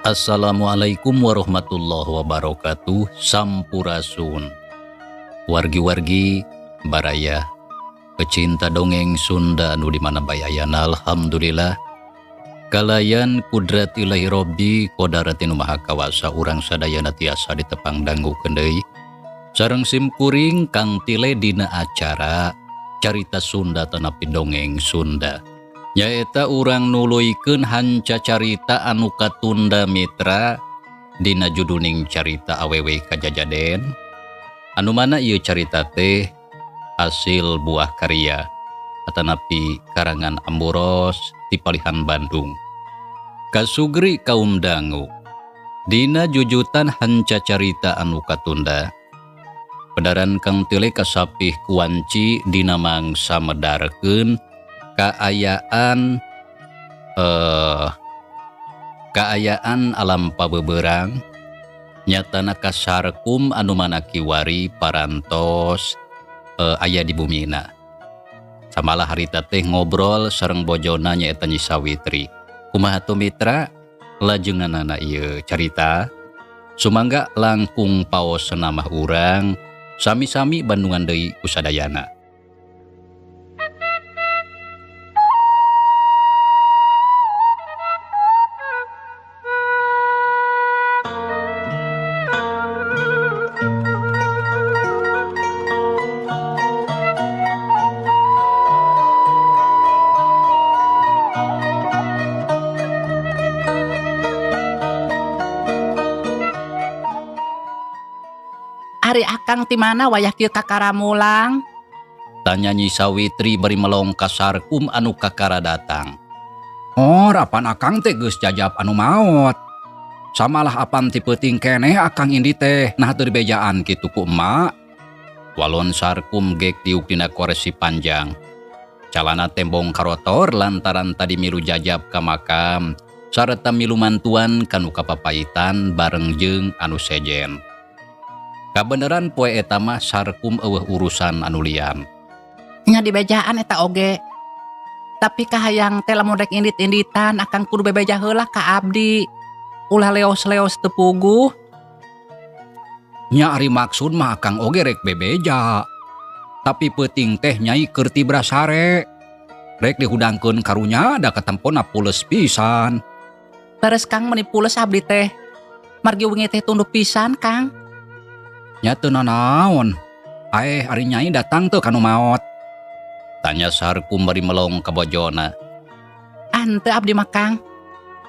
Assalamualaikum warahmatullahi wabarakatuh. Sampurasun wargi-wargi baraya pecinta dongeng Sunda anu di mana bae ayana. Alhamdulillah kalayan kudrat ilahi robbi kodarati nu maha kawasa urang sadayana tiasa ditepang dangukeun deui sareng simkuring Kang Tile dina acara Carita Sunda tanapi Dongeng Sunda. Nyaeta urang nuluykeun hanca carita anu katunda mitra dina juduning carita awewe kajajaden anu mana ieu carita teh hasil buah karya atanapi karangan Amboros ti Palihan Bandung. Kasugri kaum dangu dina jujutan hanca carita anu katunda pedaran Kang Tile kasapih kuanci dina mangsa medarkeun kaayaan kaayaan alam pabeberang nyatana kasarkum anu mana kiwari parantos aya di bumina. Samalah harita teh ngobrol sareng bojona nyaeta Nyi Sawitri. Kumaha tuh mitra lajenganana ieu carita? Sumangga langkung paos senamah urang sami-sami bandungan deui kusadayana. Ari akang ti mana wayah kieu kakara mulang? Tanya Nyi Sawitri bari melong ka Sarkum anu kakara datang. Oh, apan akang teh geus jajab anu maot. Samalah apan ti peuting keneh akang indi teh nah teu dibejaan kitu ku emak. Walon Sarkum gek diuk dina koresi panjang. Calana tembong karotor lantaran tadi milu jajab ka makam sarta milu mantuan kanu kapapaitan bareng jeung anu sejen. Kabeneran poe eta mah Sarkum eueuh urusan anu lian. Nya dibejaan eta oge. Tapi kahayang teh lamun rek indit-inditan akang kudu bebeja heula ka abdi. Ulah leos-leos teu puguh. Nya ari maksud mah akang oge rek bebeja. Tapi peuting teh nyai keur tibra sare. Rek dihudangkeun karunya da katempona pules pisan. Terus Kang meuni pules abdi teh. Margi wengi teh tunduh pisan Kang. Nya teu nanaon. Aeh ari nyai datang teu kanu maot. Tanya Sarkum bari melong ka bojona. Henteu abdi mah Kang.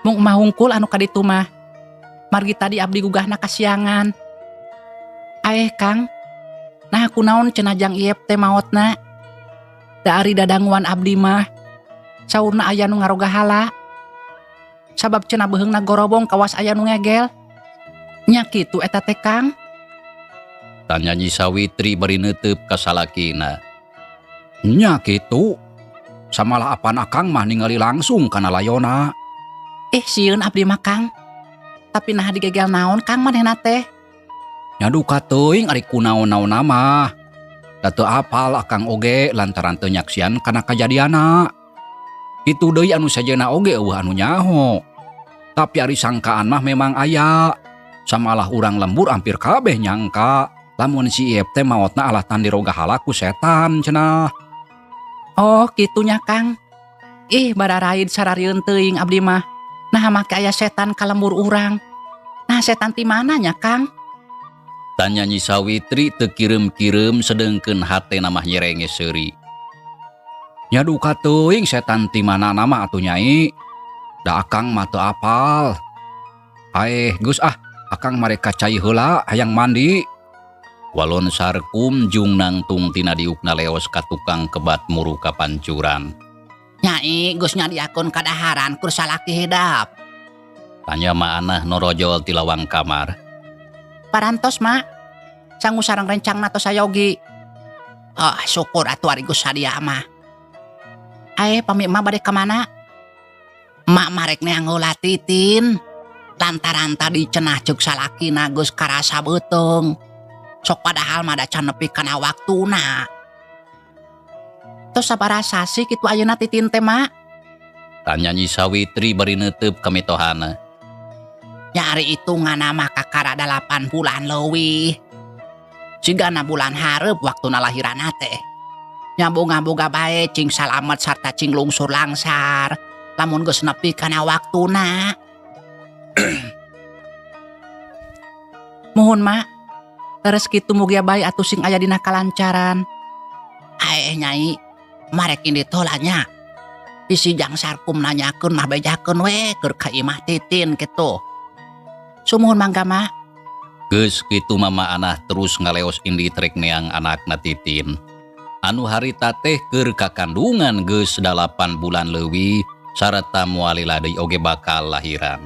Mung emah hungkul anu kaditu mah. Margi tadi abdi gugahna kasiangan. Aeh Kang. Nah kunaon cenah jang Iep teh maotna? Da ari dadanguan abdi mah. Saurna aya nu ngaroga hala. Sabab cenah beuheungna gorobong kawas aya nu ngegel. Nya kitu eta teh Kang. Tanya Nyi Sawitri bari neuteup ka salakina. Nya kitu. Samalah apan akang mah ningali langsung kana layona. Sieun abdi mah Kang. Tapi naha digegel naon Kang manehna teh? Nya duka teuing ari kunaon-naonna mah. Da teu apal akang oge lantaran teu nyaksian kana kajadianna. Kitu deui anu sejenna oge eueuh anu nyaho. Tapi ari sangkaan mah memang aya. Samalah urang lembur hampir kabeh nyangka lamun si Iep teh maotna alatan diroga halaku setan cenah. Oh, kitunya Kang. Ih, bararaid sararieun teuing abdi mah. Nah make aya setan ka lembur urang. Nah setan ti mana nya Kang? Tanya Nyi Sawitri teu kireum-kireum sedengkeun hatena mah nyerenge seuri. Nya duka teuing setan ti mana nama atuh Nyai. Da akang mah teu apal. Aeh geus ah, akang marek ka cai heula hayang mandi. Walon Sarkum jung nangtung tina diukna leos ka tukang kebat muru ka pancuran. Nyai geus nyadiakeun kadaharan keur salaki hidap. Tanya Ma Anah norojol ti lawang kamar. Parantos Ma, sangu sareng rencangna tos sayogi. Oh, syukur atuh ari geus sadia mah. Ae pami emak bade ka mana? Emak marek neang heula Titin. Lantaran tadi cenah ceuk salakina geus karasa beuteung. Sok padahal mah da can nepi kana waktuna. Tos sabaraha sasi kitu ayeuna Titin teh Mak? Tanya Nyi Sawitri bari neuteup ka mitohana. Nyari hitunganna mah kakara 8 bulan leuwih. Sigana bulan hareup waktuna lahiranna teh. Nya boga-boga bae cing salamet sarta cing lungsur langsar. Lamun geus nepi kana waktuna. Muhun Mak. Terus kitu mugia bae atuh sing aya dina kalancaran. Aeh Nyai, marek indit heula nya. Bisi jang Sarkum nanyakeun mah bejakeun we keur ka imah Titin kitu. Sumuhun mangga Mak. Geus kitu Mama Anah terus ngaleos indit rek neang anakna Titin. Anu harita teh keur kakandungan geus 8 bulan leuwih sarta moal lila deui oge bakal lahiran.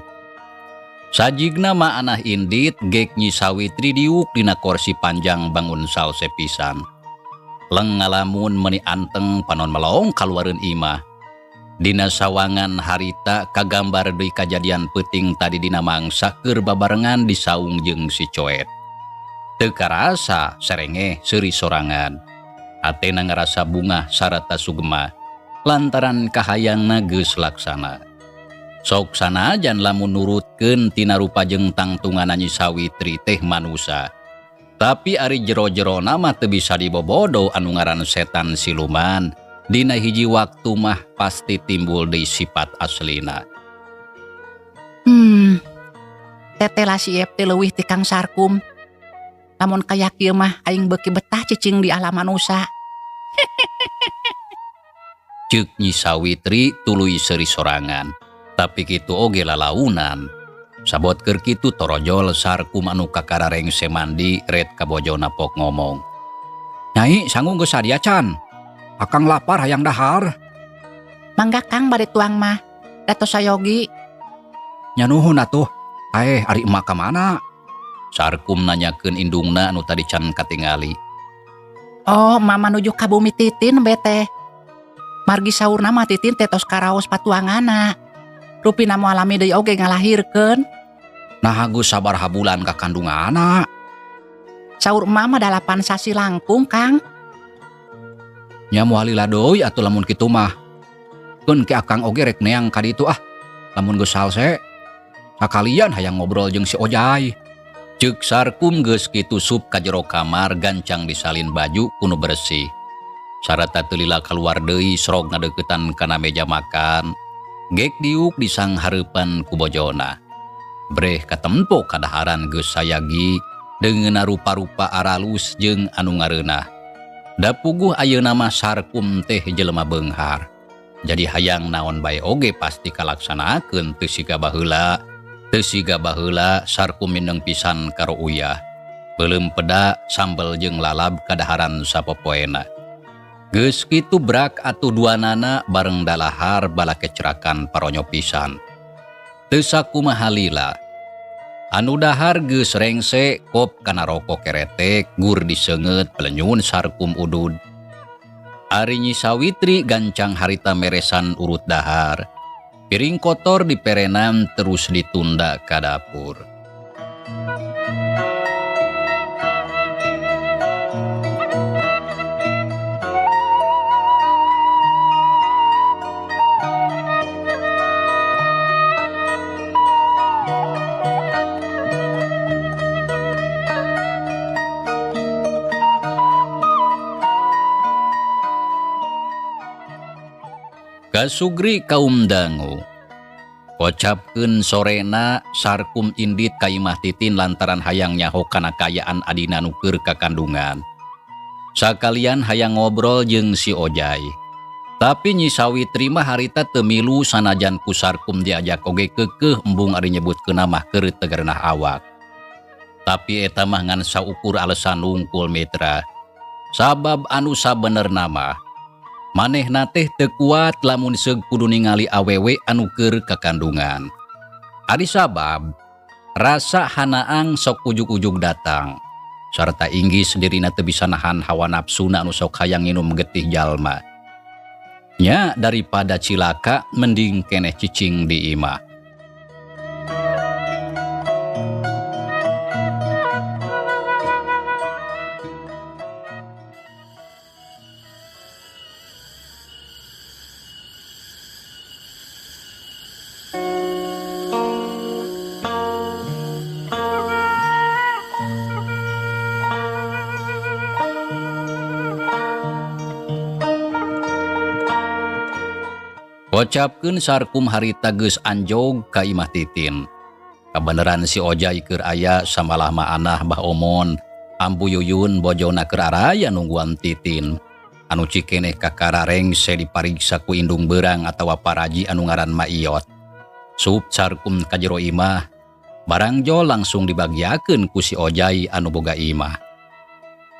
Sajigna Ma Anah indit gek Nyi Sawitri diuk dina korsi panjang bangun salse pisan. Leng ngalamun meuni anteng panon melong kaluareun imah. Dina sawangan harita kagambar deui kajadian peuting tadi dina mangsa keur babarengan di saung jeung si Coet. Teu karasa serengeh seuri sorangan. Atena ngarasa bungah sarata sugema lantaran kahayangna geus laksana. Sok sanajan lamun nurutkeun tina rupa jeung tangtunganna Nyi Sawitri teh manusa. Tapi ari jero-jerona mah teu bisa dibobodo anu ngaran setan siluman. Dina hiji waktu mah pasti timbul deui sifat aslina. Teteh lah si Ep teh leuwih ti Kang Sarkum. Lamun kaya kieu mah aing beuki betah cicing di alam manusa. Ceuk Nyi Sawitri tuluy seuri sorangan. Tapi kitu oge lalaunan. Sabot keur kitu torojol Sarkum anu kakara rengse mandi ret kabojona pok ngomong. Nyai sanggung geus sadia can. Akang lapar hayang dahar. Mangga Kang bade tuang mah. Dato sayogi. Nya nuhun atuh. Aeh ari emak ka mana? Sarkum nanyakeun indungna anu tadi can katingali. Oh, mama nuju ka bumi Titin bete. Margi saurna mah Titin teh tos karaos patuanganna. Rupina moal lami deui oge ngalahirkeun. Nah, geus sabaraha bulan ka kandunganna? Saur emak mah 8 sasi langkung, Kang. Nya moal lila deui atuh lamun kitu mah. Keun ke akang oge rek neang ka ditu ah. Lamun geus salse, sakalian hayang ngobrol jeung si Ojai. Ceuk Sarkum geus kitu sup ka jero kamar gancang disalin baju kuno bersih. Sarata teu lila kaluar deui sorog ngadeuketan kana meja makan. Gek diuk disang hareupan ku bojona. Breh katempo kadaharan geus sayagi deungeuna rupa-rupa aralus jeung anu ngareunah. Da puguh ayeuna mah Sarkum teh jelema beunghar. Jadi hayang naon bae oge pasti kalaksanakeun teu siga baheula. Teu siga baheula Sarkum mindeng pisan karo uyah. Beuleum peda sambel jeung lalab kadaharan sapopoena. Geus kitu brak atuh duanana bareng dalahar bala kecerakan paronyo pisan. Teu sakumaha lila. Anu dahar geus rengse kop kana rokok keretek gur diseungeut pelenyun Sarkum udud. Ari Nyi Sawitri gancang harita meresan urut dahar. Piring kotor diperenan terus ditunda ka dapur. Kasugri kaum dangu. Kocapkeun sorena Sarkum indit ka imah Titin lantaran hayang nyaho kana kaayaan adina nu keur kakandungan. Sakalian hayang ngobrol jeung si Ojai. Tapi Nyi Sawitri mah harita teu milu sanajan ku Sarkum diajak oge keukeuh embung ari nyebutkeun mah keur teu garenah awak. Tapi eta mah ngan saukur alesan wungkul, mitra. Sabab anu sabenerna mah manehna teh teu kuat lamun seug kudu ningali awewe anu keur kakandungan. Ari sabab rasa hanaang sok ujug-ujug datang sarta inggis dirina teu bisa nahan hawa nafsuna anu sok hayang nginum getih jalma. Nya, daripada cilaka mending keneh cicing di imah. Kocapkeun Sarkum harita geus anjog ka imah Titin. Kabeneran si Ojai keur aya, samalah Maanah, Bah Omon, Ambu Yuyun bojona keur araya nungguan Titin. Anu cikeneh kakara rengse dipariksa ku indung beurang atawa paraji anu ngaran Maiyot. Sup Sarkum ka jero imah, barang jo langsung dibagiakeun ku si Ojai anu boga imah.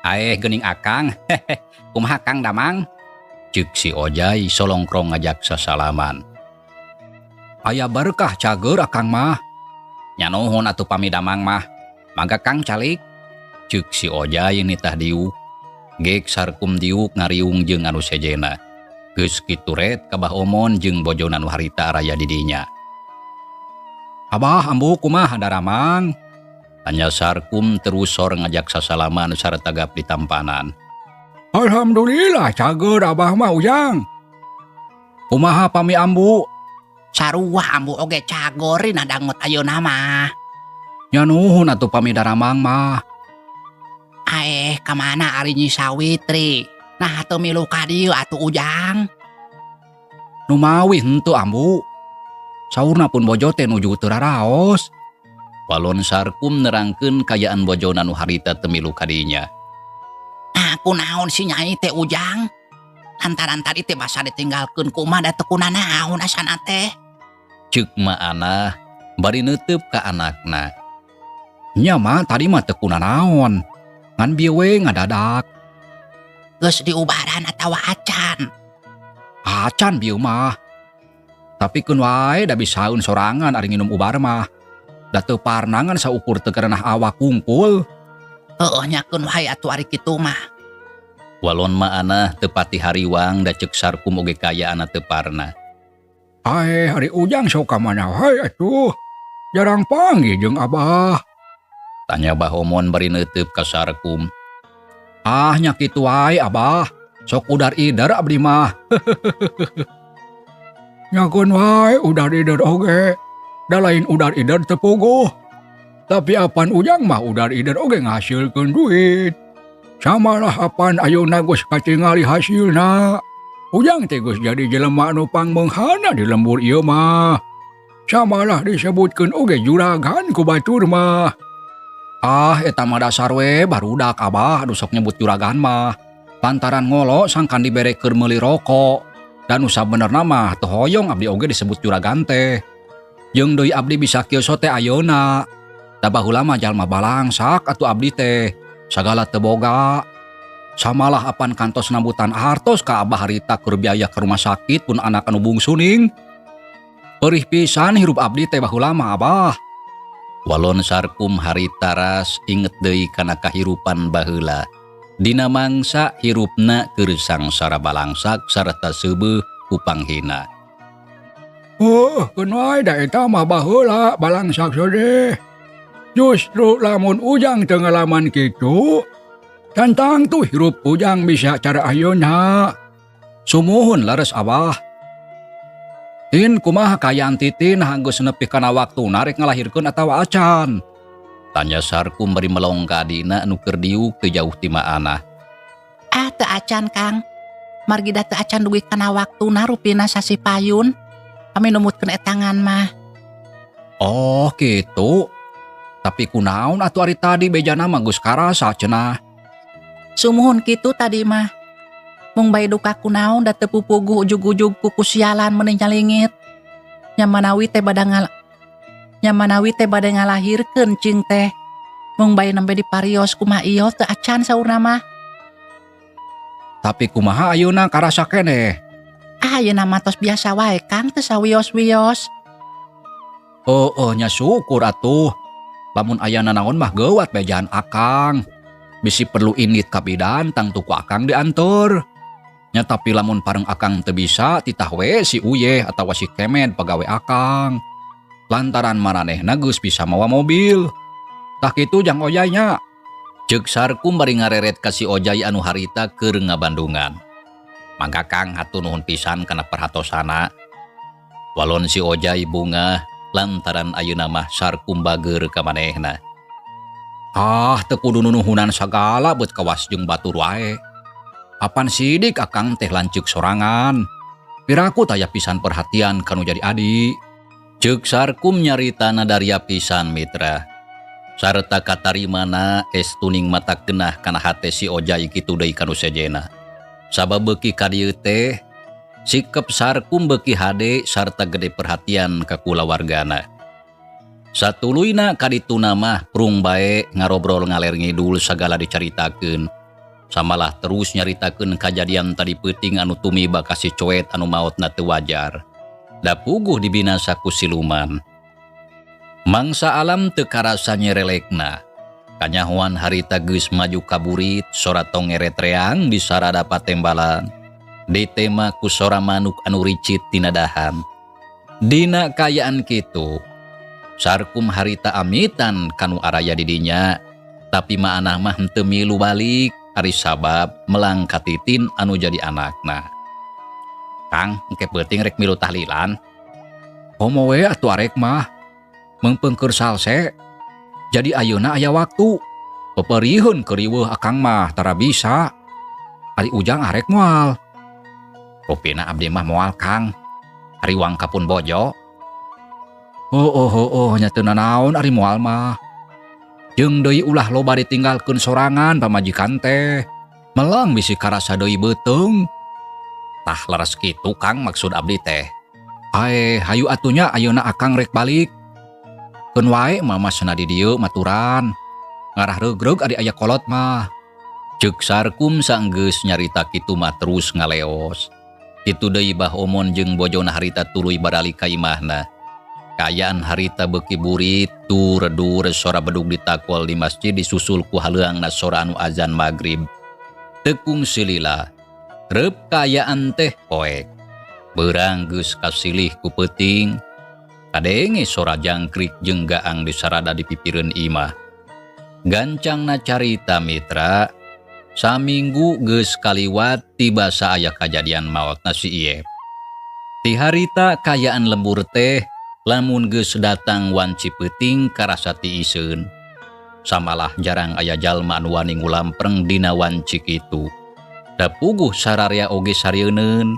"Aeh, geuning Akang, kumaha Kang Damang?" Ceuk si Ojai solongkrong ngajak sasalaman. "Aya berkah, cager Akang mah." "Nya nuhun atuh pami damang mah. Mangga Kang, calik." Ceuk si Ojai nitah diuk. Gek Sarkum diuk ngariung jeung anu sejena. Geus kitu ret ka Bah Omon jeung bojona nu harita araya di dinya. "Abah, Ambu, kumaha daramang?" Tanya Sarkum terus sor ngajak sasalaman sarta gap ditampanan. "Alhamdulillah cager Abah mah, Ujang. Kumaha pami Ambu?" Sarua, Ambu oge cageur dangot ayeuna mah. "Nya nuhun atuh pami daramang mah." Aeh, kamana ari Nyi Sawitri? Nah, teu milu ka dieu atuh, Ujang? "Numawi henteu, Ambu. Saurna pun bojo teh nuju teu raraos." Walon Sarkum nerangkeun kayaan bojona nu harita teu milu ka dinya. Nah, kunaon si Nyai teh, Ujang? Lantaran tadi teh basa ditinggalkeun ku mah da teu kunanaon asana teh. Ceuk Maanah bari neuteub ka anakna. "Nya mah tadi mah teu kunanaon. Ngan bieu we ngadadak." Geus diubaran atawa acan? "Acan bieu mah. Tapi keun wae, da bisaeun sorangan ari nginum ubar mah. Da teu parna, ngan saukur teu karenah awak kungkul." Heueuh nya, keun wae atuh ari kitu mah. Walon Maanah teu pati hariwang, da ceuk Sarkum oge kayaanna teu parna. "Aeh, ari Ujang sok ka mana wae atuh? Jarang panggih jeung Abah." Tanya Bah Omon bari neuteub ka Sarkum. "Ah, nya kitu wae, Abah. Sok udar ider abdi mah." "Nya keun wae udar ider oge. Da lain udar ider teu puguh. Tapi apan Ujang mah udar ider oge ngahasilkeun duit. Samalah apan ayeuna geus katingali hasilna. Ujang teh geus jadi jelema anu pangmeunghana di lembur ieu mah. Samalah disebutkeun oge juragan ku batur mah." "Ah, eta mah dasar we barudak, Abah, anu sok nyebut juragan mah. Lantaran ngolo sangkan dibere keur meuli rokok. Dan nu sabenerna mah teu hoyong abdi oge disebut juragan teh. Jeung deui abdi bisa kieu teh ayeuna. Da baheula mah jalma balangsak atuh abdi teh. Sagala teu boga. Samalah apan kantos nambutan artos ka Abah harita keur biaya ke rumah sakit pun anak anu bungsu ning. Perih pisan hirup abdi teh baheula mah, Abah." Walon Sarkum harita ras inget deui kana kahirupan baheula. Dina mangsa hirupna keur sangsara balangsak sarta seubeuh ku panghina. "Oh, keun wae, da eta mah baheula balangsak sedih. Justru lamun Ujang teu ngalaman kitu, tantang tuh hirup Ujang bisa cara ayeuna." "Sumuhun, leres, Abah. Tin, kumaha kaayaan Titin, geus nepi kana waktuna rek ngalahirkeun atawa acan?" Tanya Sarkum bari melong ka adina anu keur diuk teu jauh ti Maanah. Ah, teu acan, Kang. Margi da teu acan dugi kana waktuna, rupina sasih payun. Kami numutkeun etangan mah. Oh gitu. Tapi kunaon atuh ari tadi bejana mah geus karasa cenah. Sumuhun kitu tadi mah. Mung bae duka kunaon da teu pupuguh ujug-ujug ku kusialan meuni nyalingit. Nya manawi teh bade ngalahirkeun cing teh. Mung bae nembe diparios kumaha ieu teu acan saurna mah. Tapi kumaha ayeuna karasa keneh? Ayeuna mah tos biasa wae Kang, teu sawios-wios. Heueuh nya syukur atuh. Lamun aya nanaon mah geuwat bejaan akang. Bisi perlu indit ka bidan tangtu ku akang dianteur. Nya tapi lamun pareng akang teu bisa titah we si Uyeh atawa si Kemed pagawe akang. Lantaran maranehna geus bisa mawa mobil. Tah kitu jang Ojai nya. Ceuk Sarkum bari ngareret ka si Ojai anu harita keur ngabandungan. Mangga Kang hatur nuhun pisan kana perhatosana. Walon si Ojai bungah lantaran ayeuna mah Sarkum bageur ka manehna. Ah, teu kudu nunuhunan sagala beut kawas jeung batur wae. Apan sidik akang teh lanceuk sorangan. Piraku taya pisan perhatian kanu jadi adi. Ceuk Sarkum nyaritana daria pisan mitra. Sarta katarimana estuning mata genah kana hate si Ojai kitu deui kanu sejena. Sabab beuki ka dieu teh sikep Sarkum beuki hade sarta gede perhatian ka kulawargana. Satuluyna kadituna mah prung bae ngarobrol ngaler ngidul sagala dicaritakeun. Samalah terus nyaritakeun kajadian tadi peuting anu tumiba ka si Coet anu maotna teu wajar. Da puguh dibinasa ku siluman. Mangsa alam teu karasa nyerelekna. Kanyahoan harita geus maju kaburit, sora tongeret reang di sarada patembalan. Ditema ku sora manuk anu ricit tina dahan. Dina kaayaan kitu, Sarkum harita amitan kanu araya di dinya, tapi maanah mah henteu milu balik ari sabab melang katitin anu jadi anakna. Kang, engke peuting rek milu tahlilan. Komo we atuh arek mah. Meungpeung salse. Jadi ayeuna aya waktu. Peperiheun keur riweuh akang mah tara bisa. Ari Ujang arek moal. Rupina abdi mah moal Kang. Ari wang kapun bojo. Oh, oh, oh, oh, nya teu nanaon ari moal mah. Jeung deui ulah loba ditinggalkeun sorangan pamajikan teh. Melang bisi karasa deui beuteung. Tah leres kitu Kang maksud abdi teh. Ae, hayu atunya ayeuna akang rek balik. Keun wae mama cenah di dieu maturan. Ngarah regreg ari aya kolot mah. Ceuk Sarkum sanggeus nyarita kitu mah terus ngaleos. Kitu deui Bah Omon jeung bojona harita tuluy baralik ka imahna. Kaayaan harita beuki burit, tur-dur sora bedug ditakol di masjid disusul ku haleuangna sora anu azan magrib. Tekung silila, reup kaayaan teh poek. Beurang geus kasilih ku peuting. Kadenge sora jangkrik jeung gaang disarada di pipireun imah. Gancangna carita mitra, saminggu geus kaliwat tiba saaya kajadian maotna si Iep. Ti harita kaayaan lembur teh lamun geus datang wanci peuting karasa tiiseun. Samalah jarang aya jalma anu wani ngulampreng dina wanci kitu. Da puguh sararea oge sarieuneuun.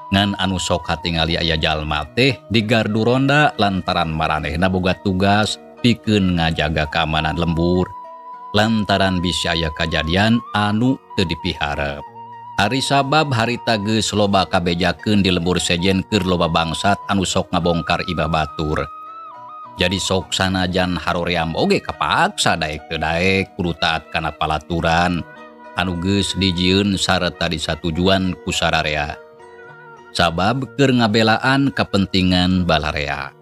Ngan anu sok katingali aya jalma teh di gardu ronda lantaran maranehna boga tugas pikeun ngajaga keamanan lembur. Lantaran bisi aya kajadian anu teu dipiharep. Ari sabab harita geus loba kabejakeun di lembur sejen keur loba bangsat anu sok ngabongkar ibah batur. Jadi sok sanajan haroream oge kapaksa daek teu daek kudu taat kana palaturan anu geus dijieun sarta disatujuan ku sararea. Sabab keur ngabelaan kepentingan balarea.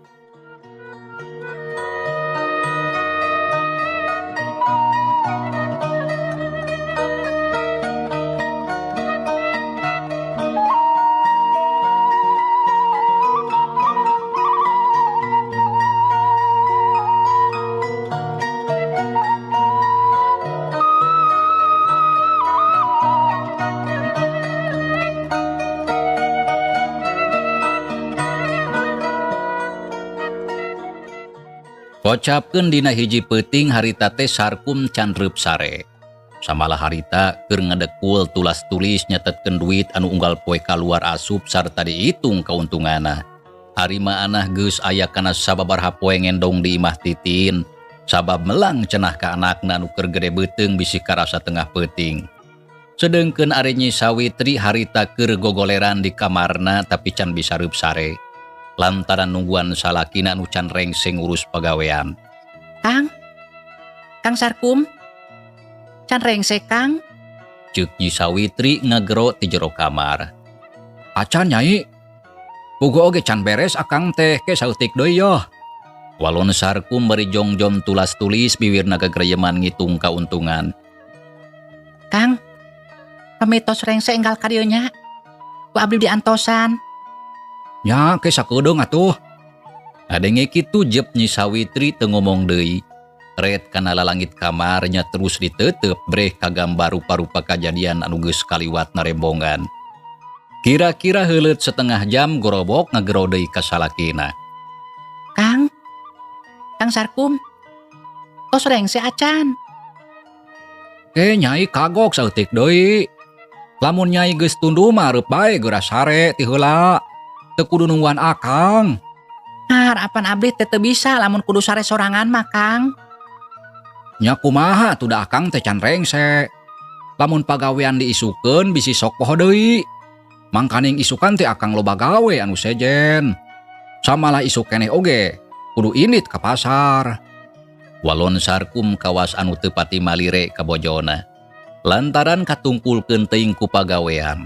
Kocapkeun dina hiji peuting harita teh Sarkum can reup sare. Samalah harita keur ngedekul tulas tulis nyatetkeun duit anu unggal poe kaluar asup sarta diitung kauntungana. Ari Maanah geus aya kana sababaraha poe ngendong di imah Titin, sabab melang cenah ka anakna nu keur gede beuteung bisi karasa tengah peuting. Sedengkeun ari Nyi Sawitri harita keur gogoleran di kamarna, tapi can bisa reup sare lantaran nungguan salakina nu can rengse ngurus pagawean. Kang, Kang Sarkum, can rengse, Kang? Ceuk Nyi Sawitri ngagero ti jero kamar. Acan, Nyai. Puguh oge can beres akang teh, ke saeutik deui yoh. Walon Sarkum bari jongjom tulas tulis, biwirna gagereyeman ngitung kauntungan. Kang, pami tos rengse enggal ka dieu nya. Ku abdi diantosan. Nya, ke sakedeung atuh. Ngadenge kitu jep Nyi Sawitri teu ngomong deui. Ret kana lalangit kamarnya terus ditetep breh kagambar rupa-rupa kajadian anu geus kaliwat narembongan. Kira-kira heuleut setengah jam gorobok ngagero deui ka salakina. Kang, Kang Sarkum, tos rengse acan? Eh, Nyai, kagok saeutik deui. Lamun Nyai geus tunduh mah areup bae geura sare ti heula. Teu kudu nungguan akang. Har, apan abdi teh teu bisa lamun kudu sare sorangan mah, Kang. Nya kumaha atuh, da akang teh can rengse. Lamun pagawean diisukeun bisi sok poho deui. Mangkaning isukan teh akang loba gawe anu sejen. Samalah isuk keneh oge kudu indit ka pasar. Walon Sarkum kawas anu teu pati malire ka bojona lantaran katungkulkeun teuing ku pagawean.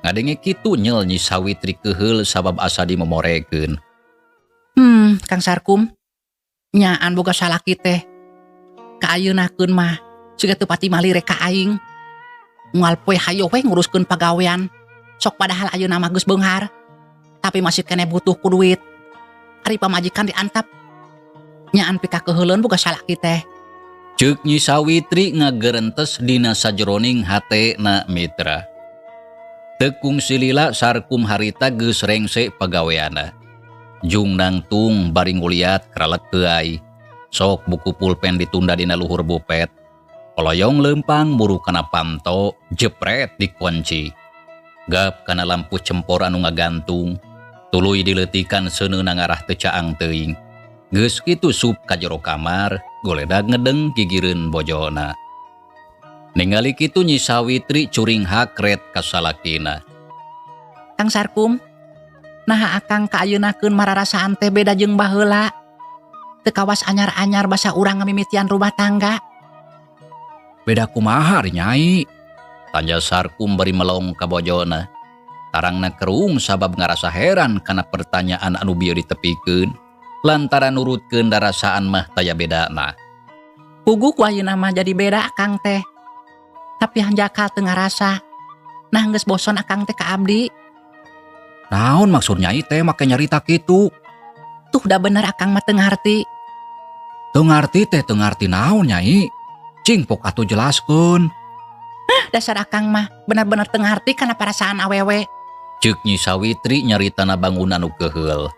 Ngadenge kitu nyel Nyi Sawitri keheul sabab asa dimomorekeun. Kang Sarkum. Nyaan boga salaki teh. Kaayeunakeun mah siga teu pati malire ka aing. Unggal poe hayo we nguruskeun pagawean. Sok padahal ayeuna mah geus beunghar. Tapi masih keneh butuh ku duit. Ari pamajikan diantap. Nyaan pikakeuheuleun boga salaki teh. Ceuk Nyi Sawitri ngagerentes dina sajeroning hatena, Mitra. Teu kungsi lila Sarkum harita geus rengse pagaweana. Jung nangtung bari nguliat kralek teuai. Sok buku pulpen ditunda dina luhur bupet. Koloyong lempang muru kana panto, jepret dikunci. Gap kana lampu cempor anu ngagantung, tuluy dileutikan seuneuna ngarah teu caang teuing. Geus kitu sup ka jero kamar, goledag ngedeng gigireun bojona. Ningali kitu Nyi Sawitri curinghak ret ka salakina. Kang Sarkum, naha akang kaayeunakeun mararasaan teh beda jeung baheula? Teu kawas anyar-anyar basa urang ngamimitian rumah tangga. Beda kumaha ari, Nyai? Tanya Sarkum bari melong ka bojona. Tarangna kerung sabab ngarasa heran kana pertanyaan anu bieu ditepikeun. Lantaran nurutkeun darasaan mah taya bedana. Puguh ku ayeuna mah jadi beda akang teh. Tapi hanjakal teu ngarasa. Nah, geus boson akang teh ka abdi? Naon maksud Nyai teh make nyarita kitu? Tuh, da bener akang mah teu ngarti. Teu ngarti teh teu ngarti naon, Nyai? Cing pok atuh jelaskeun. Dasar akang mah bener-bener teu ngarti kana perasaan awewe. Ceuk Nyi Sawitri nyaritana bangun anu keheul.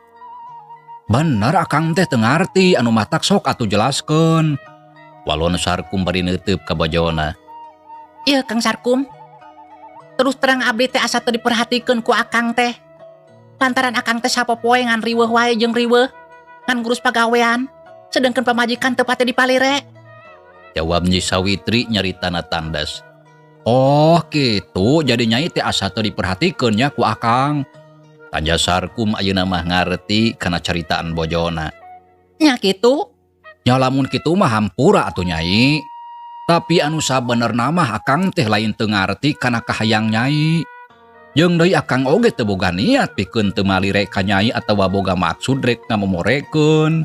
Bener akang teh teu ngarti, anu matak sok atuh jelaskeun. Walon Sarkum bari neuteub ka bojona. Iya, Kang Sarkum. Terus terang abdi teh asa teu diperhatikeun ku akang teh. Lantaran akang teh sapopoe ngan riweuh wae jeung riweuh. Ngan ngurus pagawean. Sedangkan pamajikan teu pati dipalire. Jawab Nyi Sawitri nyaritana tandas. Oh gitu, jadi Nyai teh asa teu diperhatikeun nya ku akang. Tanya Sarkum ayeuna mah ngarti kana caritaan bojona. Nya kitu. Nya lamun kitu mah hampura atuh, Nyai. Tapi anu sabenerna mah akang teh lain teu ngarti kana kahayang Nyai. Jeung deui akang oge teu boga niat pikeun teu malire ka Nyai atawa boga maksud rek ngamomorekeun.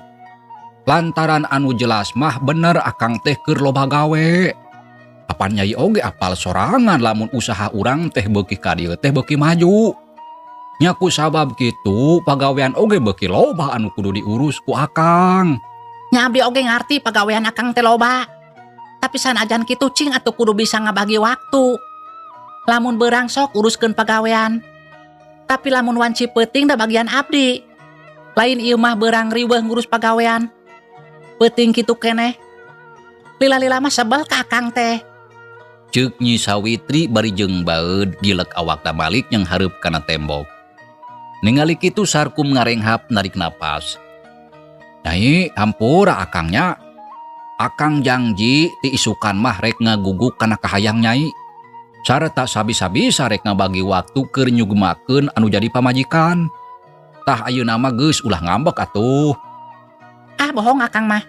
Lantaran anu jelas mah bener akang teh keur loba gawe. Apan Nyai oge apal sorangan lamun usaha urang teh beuki ka dieu teh beuki maju. Nya ku sabab kitu pagawean oge beuki loba anu kudu diurus ku akang. Nya abdi oge ngarti pagawean akang teh loba. Tapi sanajan kitu cing atuh kudu bisa ngabagi waktu. Lamun beurang sok uruskeun pagawean. Tapi lamun wanci peuting da bagian abdi. Lain ieu mah beurang riweuh ngurus pagawean. Peuting kitu keneh. Lila-lila mah sebel ka akang teh. Ceuk Nyi Sawitri bari jeung baeud gilek awakna malik yang hareup kana tembok. Ningali kitu Sarkum ngarenghap narik napas. Nyai, hampura akang nya. Akang jangji ti isukan mah rek ngaguguk kana kahayang nyai. Sarta sabi-sabisa rek ngabagi waktu keur nyugemakeun anu jadi pamajikan. Tah ayeuna mah geus ulah ngambek atuh. Ah bohong akang mah.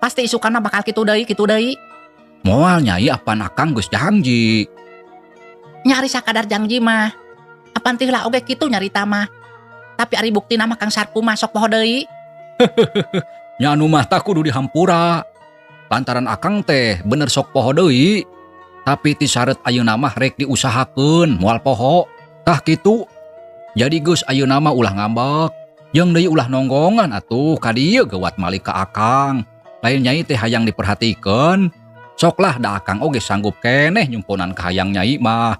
Pasti isukan mah bakal kitu deui, kitu deui. Moal nyai, apan akang geus jangji. Nya ari sakadar jangji mah. Apan teh lah oge kitu nyarita mah. Tapi ari buktina mah Kang Sarkum mah sok poho deui. Nya anu mah tak kudu dihampura. Lantaran akang teh bener sok poho deui. Tapi ti saret ayeuna mah rek diusahakeun moal poho. Tah kitu. Jadi geus ayeuna mah ulah ngambek. Jeung deui ulah nonggongan atuh ka dieu geuwat malik ka akang. Lain nyai teh hayang diperhatikeun. Soklah da akang oge sanggup keneh nyumponan kahayang nyai mah.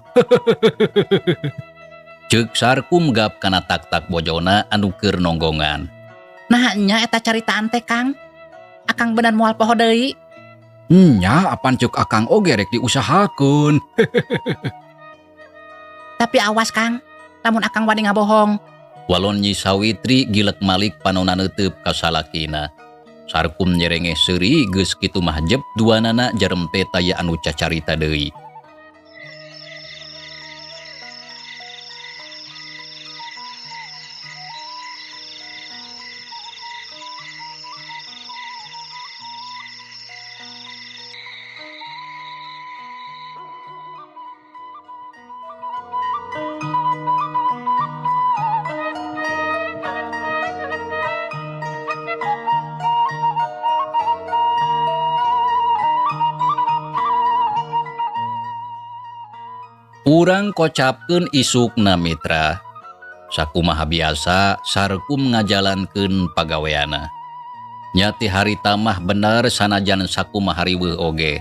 Ceuk Sarkum gap kana tak-tak bojona anu keur nonggongan. Nah nya eta caritaan teh Kang. Akang bener moal poho deui. Nya apan ceuk akang oge rek diusahakeun. Tapi awas Kang, lamun akang wani ngabohong. Walon Nyi Sawitri gilek malik panona neuteub ka salakina. Sarkum nyerengeh seuri geus kitu mah jep duanana jarempe taya anu cacarita deui. Urang kocapkeun isukna mitra. Sakumaha biasa Sarkum ngajalankeun pagaweana. Nya ti harita mah bener sanajan sakumaha riweuh oge.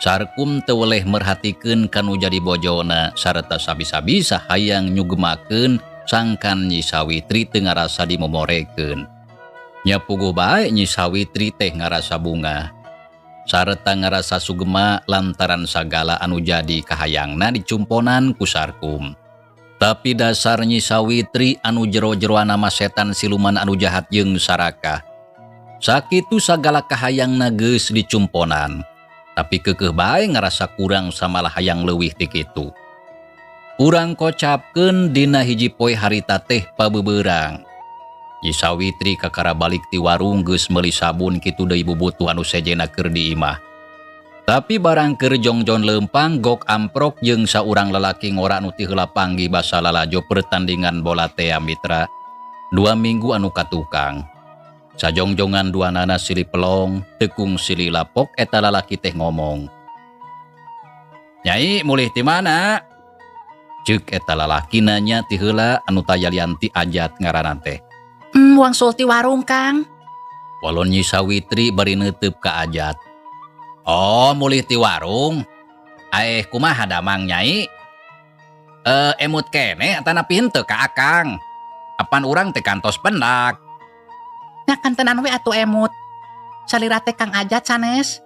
Sarkum teu weleh merhatikeun kanu jadi bojona sarta sabisa-bisa hayang nyugemakeun sangkan Nyi Sawitri teu ngarasa dimomorekeun. Nya puguh bae Nyi Sawitri teh ngarasa bungah. Sarta ngarasa sugema lantaran sagala anu jadi kahayangna dicumponan ku Sarkum. Tapi dasar Nyi Sawitri anu jero-jeroana mah setan siluman anu jahat jeung sarakah. Sakitu sagala kahayangna geus dicumponan. Tapi keukeuh bae ngarasa kurang samalah hayang leuwih ti kitu. Urang kocapkeun dina hiji poe harita teh pabeubeurang. Nyi Sawitri kakara balik ti warung geus meuli sabun kitu deui bubutuh anu sejena keur di imah. Tapi barang keur jongjon leumpang gok amprok jeung saurang lalaki ngora anu ti heula panggih basa lalajo pertandingan bola tea mitra. 2 minggu anu katukang. Sajongjongan duanana silih pelong, tekung silih lapok eta lalaki teh ngomong. Nyai mulih ti mana? Ceuk eta lalaki nanya ti heula anu taya lian ti Ajat ngaranna teh. Wangsul ti warung Kang. Walon Nyi Sawitri bari neuteub ka Ajat. Oh, mulih ti warung. Aeh kumaha damang nyai? Emut keneh atanapi henteu ka akang? Apan urang teh kantos pendak. Nya kantenan we atuh emut. Salira teh Kang Ajat sanes.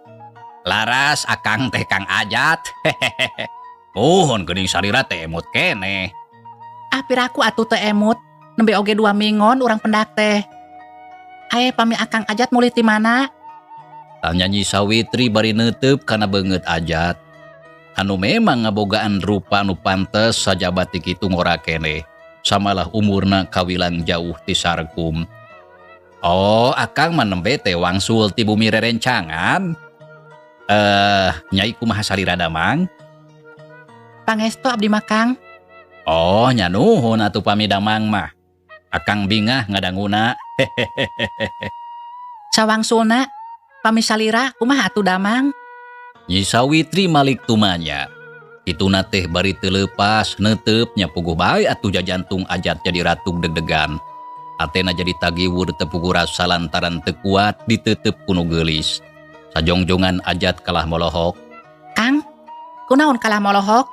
Laras akang teh Kang Ajat. Hehehe. Muhun geuning salira teh emut keneh. Ah piraku atuh teh emut. Nembe oge 2 minggon urang pendak teh. Ae pami akang Ajat mulih ti mana? Tanya Nyi Sawitri bari neuteub kana beungeut Ajat. Anu memang ngabogaan rupa anu pantes sajabati kitu ngora keneh. Samalah umurna kawilang jauh ti Sarkum. Oh, akang mah nembe teh wangsul ti bumi rerencangan. Nyai kumaha salira damang? Pangestu abdi mah Kang. Oh, nya nuhun atuh pami damang mah. Akang bingah ngadanguna. Sawangsulna pami salira kumaha atuh damang? Nyi Sawitri malik tumanya. Kituna teh bari teu leupas neuteup nya puguh bae atuh jajantung Ajat jadi ratug deg-degan. Atena jadi tagiwur teu puguh rasa lantaran teu kuat diteuteup ku nu geulis. Sajongjongan Ajat kalah molohok. Kang, kunaon kalah molohok?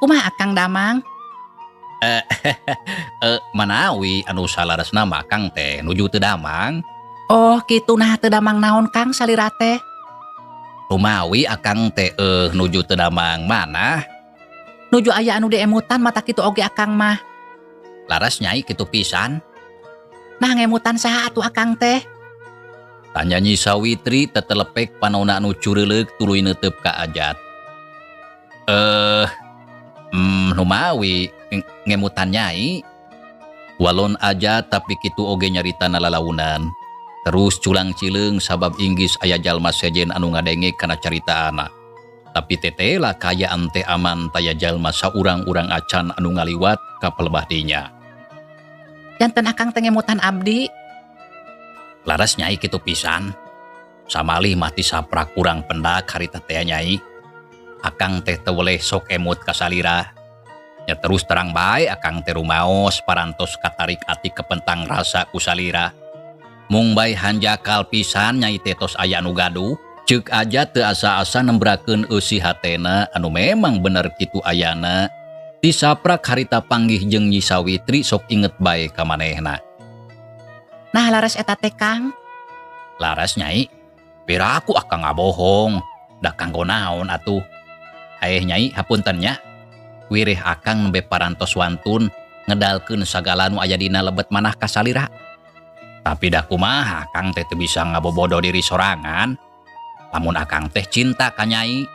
Kumaha akang damang? Manawi anu salaresna mah Kang teh nuju teu damang. Oh, kitu nah teu damang naon Kang salira teh? Rumawi akang teh nuju teu damang mana? Nuju aya anu diemutan mata kitu oge akang mah. Laras, Nyai, kitu pisan. Nah, ngemutan saha atuh akang teh? Tanya Nyi Sawitri tetelepek panona anu cureuleuk tuluy neuteup ka Ajat. Eh, numawi ngemutan Nyai? Walon Ajat, tapi kitu oge nyaritana lalaunan. Terus culang cileung sabab inggis aya jalma sejen anu ngadenge kana caritaana. Tapi tetela kaayaan teh aman, taya jalma saurang-urang acan anu ngaliwat ka pelebah dinya. Janten akang teh ngemutan abdi? Laras, Nyai, kitu pisan. Samalih mah tisaprak kurang pendak harita teh, Nyai. Akang teh teu weleh sok emut ka salira. Ya terus terang bae akang teh rumaos parantos katarik ati kepentang rasa ku salira. Mung bae hanjakal pisan Nyai teh tos aya anu gaduh. Ceuk Ajat teu asa-asa nembrakeun eusi hatena anu memang bener kitu ayana. Tisaprak harita panggih jeung Nyi Sawitri sok inget bae ka manehna. Nah, laras eta teh, Kang? Laras, Nyai, piraku akang ngabohong? Da kanggo naon atuh? Aeh, Nyai, hapunten nya. Wireh akang nembe parantos wantun ngedalkeun sagala nu aya dina lebet manah ka salira. Tapi dah kumaha, akang teh teu bisa ngabobodo diri sorangan. Lamun akang teh cinta ka Nyai.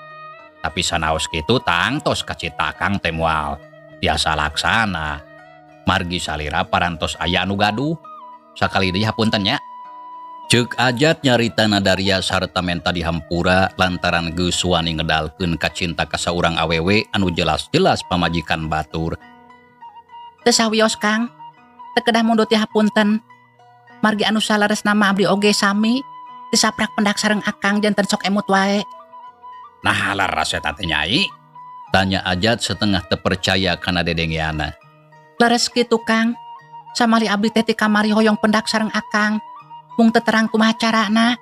Tapi sanaos kitu tangtos kacita akang teh moal tiasa laksana. Margi salira parantos aya anu gaduh. Sakali deui hapunten nya. Ceuk Ajat nyarita nadaria sarta menta dihampura lantaran geus wani ngedalkeun kacinta ka saurang awewe anu jelas-jelas pamajikan batur. Teu sawios, Kang. Teu kedah mundut hapunten. Margi anu salaresna mah abdi oge sami. Tisaprak pendak sareng akang janten sok emut wae. Nah, laras eta teh, Nyai? Tanya Ajat setengah terpercaya kana dedengeana. Leres kitu, Kang. Samali abdi teh ti kamari hoyong pendak sareng akang. Mung teu terang kumaha carana.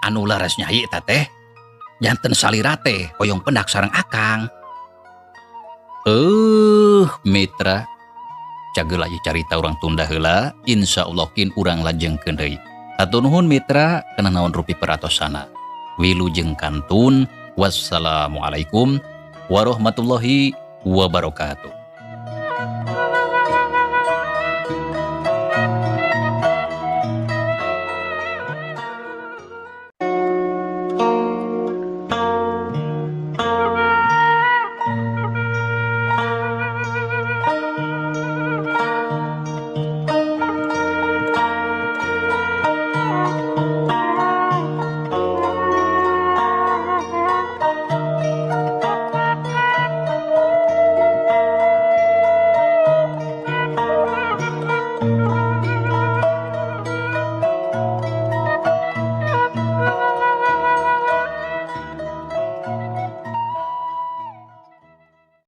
Anu leres, Nyai, eta teh? Janten salira teh hoyong pendak sareng akang? Eh, mitra. Cageula ieu carita urang tunda heula, insyaallah kin urang lajengkeun deui. Hatur nuhun, mitra, kana naon rupi peratosana. Wilujeng kantun. Wassalamualaikum warahmatullahi wabarakatuh.